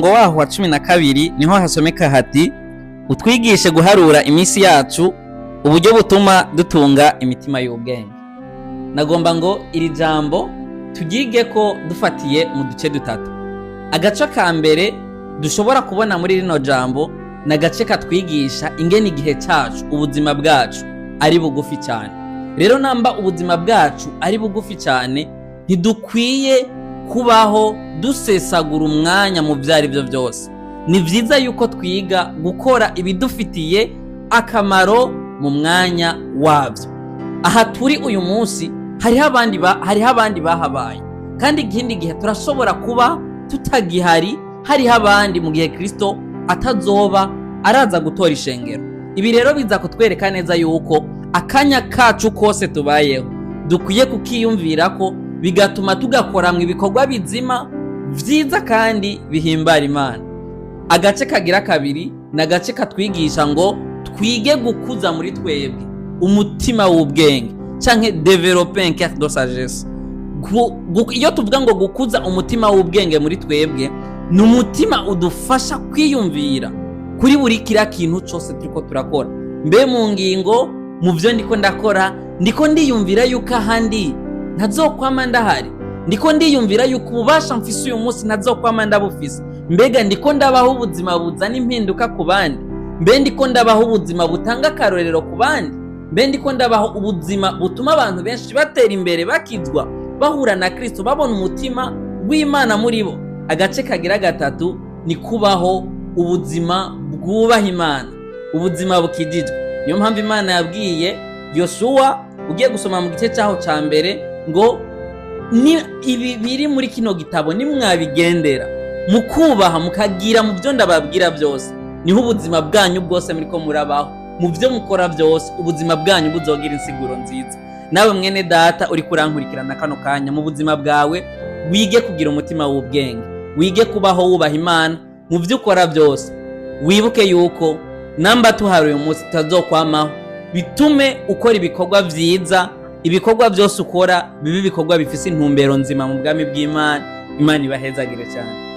Ngo waho wa 12 niho hasomeka hati: "Utwigishe guharura iminsi yacu, uburyo butuma dutunga imitima y'ubwenge." Nagomba ngo iri jambo turyige ko dufatiye mu duce dutatu. Agace ka mbere dushobora kubona muri rino jambo ni agace katwigisha ingene igihe cyacu, ubuzima bwacu, ari bugufi cyane. Rero namba ubuzima bwacu ari bugufi cyane, ntidukwiye kubaho dusesagura umwanya mu byo ari byo byose. Ni byiza yuko twiga gukora ibidufitiye akamaro mu mwanya wabyo. Aha turi uyu munsi, hariho abandi bahabaye, kandi ikindi gihe turashobora kuba tutagihari, hariho abandi mu gihe Kristo atazoba araza gutora ishengero. Ibi rero biza kutwereka neza yuko akanya kacu kose tubayeho dukwiye kukiyumvira ko bigatuma tugakoramwo ibikorwa bizima, vyiza kandi bihimbara Imana. Agace kagira kabiri ni agace katwigisha ngo twige gukuza muri twebwe umutima w'ubwenge, canke développer un cœur de sagesse. Iyo tuvuga ngo gukuza umutima w'ubwenge muri twebwe, ni umutima udufasha kwiyumvira kuri buri kiriya kintu cose turiko turakora. Mbe mu ngingo, mu byo ndiko ndakora, ndiko ndiyumvira yuko ahandi ntazokwama ndahari? Ndiko ndiyumvira yuko ububasha mfise uyu munsi ntazokwama ndabufise? Mbega ndiko ndabaho ubuzima buzana impinduka ku bandi? Mbe ndiko ndabaho ubuzima butanga akarorero ku bandi? Mbe ndiko ndabaho ubuzima butuma abantu benshi batera imbere, bakizwa, bahura na Kristo, babona umutima w'Imana muri bo? Agace kagira gatatu ni kubaho ubuzima bwubaha Imana, ubuzima bukijijwe. Niyo mpamvu Imana yabwiye Yosuwa, ugiye gusoma mu gice cyaho cya mbere, ngo ni ibi biri muri kino gitabo nimwabigendera, mukubaha, mukagira mu byo ndababwira byose, niho ubuzima bwanyu bwose muriko murabaho, mu byo mukora byose, ubuzima bwanyu buzogira insiguro nziza. Nawe mwene data uri kurankurikirana kano kanya, mu buzima bwawe wige kugira umutima w'ubwenge, wige kubaho wubaha Imana mu byo ukora byose. Wibuke yuko namba tuhari uyu munsi tutazokwamaho, bitume ukora ibikorwa vyiza, ibikorwa byose ukora bibe ibikorwa bifise intumbero nzima mu bwami bw'Imana. Imana ibahezagire cyane.